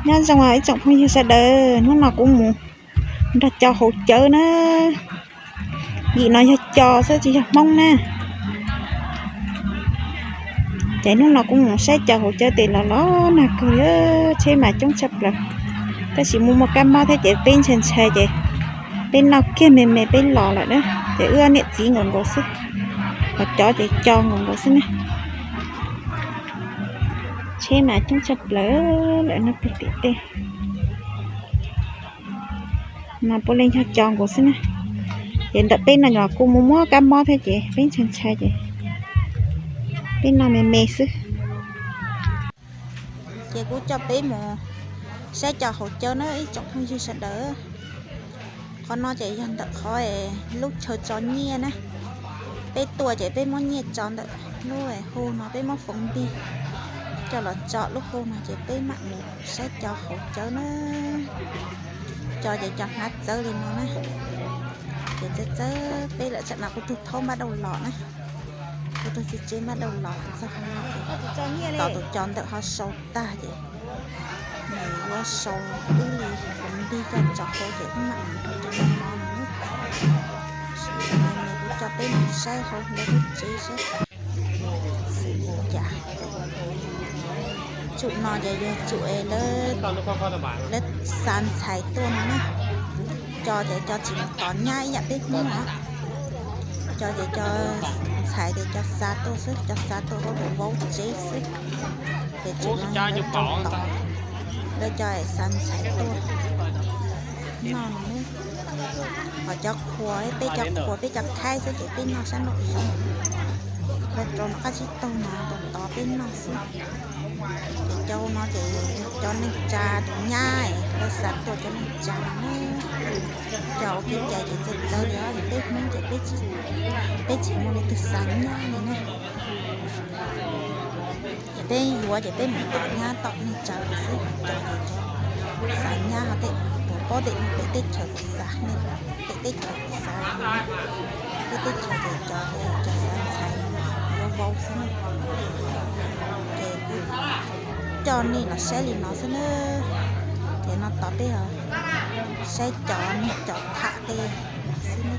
Nyob zoo ib tsoom phooj ywg sawv daws, hnub no kuv mus nrog cov haus cawv na. Yim no yog cov xwb tsis yog Hmoob na. Ces hnub no kuv mus saib cov haus cawv tes los los nag kawg li, tsheb mas coob tshaj plaws. Tab sis muaj muaj kab mob thiab ces peb ntshai ntshai ces peb noj kiag me me peb los lawm na. Ces wb niam txiv nkaus nkaus xwb, ho cov ces cov nkaus nkaus xwb ne. Tsheb mas coob tshaj plaws lawm no pem tim tej. Mas puav leej yog cov nkaus xwb na. Ces ntawm peb no los kuj muaj muaj kab mob thiab ces peb ntshai ntshai ces peb noj me me xwb. Ces kuv coj peb mus saib cov haus cawv na ib tsoom phooj ywg sawv daws. Qhov no ces yog ntawm qhov lub chaw tso nyiaj na. Peb tuaj ces peb muab nyiaj tso ntawm lub hu no, peb muab foov npig coj los tso lub hu no ces peb mam mus saib cov haus cawv na. Cov ces cov hnav txawv li no na. Ces txawv txawv peb lawm tsam no kuv tug thaub npaj dau los na. Kuv tug txiv tsev npaj dau los txog qhov no ces tos tus cov ntawm ho sau tag ces nws yuav sau wb li foov npig coj tso hauv ces wb mam mus rau cov no no. Kuv coj peb mus saib hauv lawv lub tsev seb xwm mus cas. Tsum no ces yog tsum es lawv xa ntxhais tuaj no na. Cov ces cov tsis mus tom nyab ib yam peb Hmoob os. Cov ces cov ntxhais ces cov xa tuaj xwb, cov xa tuaj vau vau tsev xwb. Ces tsum no yog lawv rau tod, lawv cov xa ntxhais tuaj noj no. Ho cov qhuas, peb cov qhuas peb cov khaib xwb ces peb noj sab nraum zoov. Lawv rau nram qab tsib taug no rau tod peb noj xwb. Ces cov no ces cov neej tsa tus nyab, lawv xa tuaj cov neej tsa no. Cov ua kev cai ces txawv txawv li os, peb Hmoob ces peb tsis muaj leej twg xa nyab li na. Ces peb yuav ces peb mus tom nyab tom neej tsa xwb, cov ces cov xa nyab ho tej tus paub tej pem teb chaws kuj xa, pem teb chaws kuj xa, peb teb chaws ces cov, cov xa ntxhais yuav vau xwb na. Ces kuv coj nej los saib li no xwb na. Ces no tos peb saib cov neeg cov tham tej xwb na.